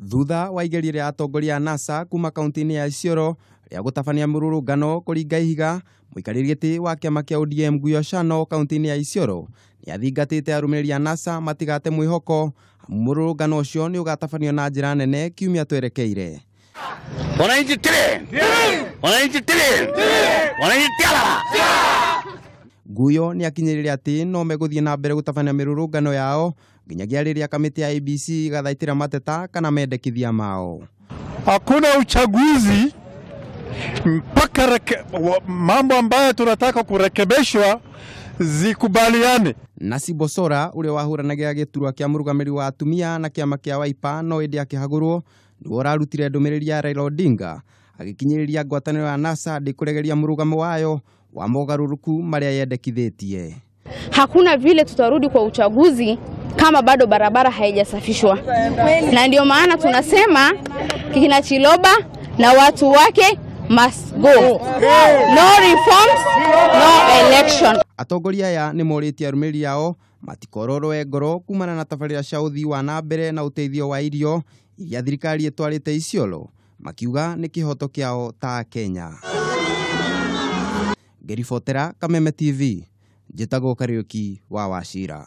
Thutha wa igerio rĩa atongoria a NASA kuma kaunti-inĩ ya Isiolo rĩa gũtabania mũrũrũngano kũringa ihiga, mũikarĩri gĩtĩ wa kĩama kĩa ODM Guyo Shano kaunti-inĩ ya Isiolo nĩathingatĩte arũmĩrĩri a NASA matigate mwĩhoko amu mũrũrũngano ũcio nĩ ũgatabanio na njĩra nene kiumia twerekeire. Wananchi tiri! Wananchi tiri! Wananchi tialala! Guyo nĩakinyĩrĩire atĩ no megũthiĩ na mbere gũtabania mĩrũrũngano yao nginyagia rĩrĩa kamĩtĩ ya IEBC ĩgathaitĩra mateta kana mendekithia mao. Hakuna uchaguzi mpaka mambo ambayo tunataka kurekebishwa zikubaliane. Nasi Bosora ũrĩa wahũranagira gĩturwa kĩa mũrũgamĩrĩri wa atumia na kĩama kĩa Wiper no ĩndĩ akĩhagũrwo nĩwe ũrarutire ndũmĩrĩri ya Raila Odinga agĩkinyĩrĩria ngwatanĩro ya NASA ndĩkũregeria mũrũgamo wayo wa mogarũrũku marĩa yendekithĩtie. Hakuna vile tutarudi kwa uchaguzi kama bado barabara haijasafishwa, na ndio maana tunasema kina Chiloba na watu wake must go. No reforms, no election. Atongoria aya nĩ morĩtie arũmĩrĩri ao matikororoe ngoro kumana na tabarĩra cia ũthii wa na mbere na ũteithio wa irio iria thirikari ĩtwarĩte Isiolo, makiuga nĩ kĩhoto kĩao ta Kenya. Ngĩribotera Kameme TV, njĩtagwo Kariũki wa Wachira.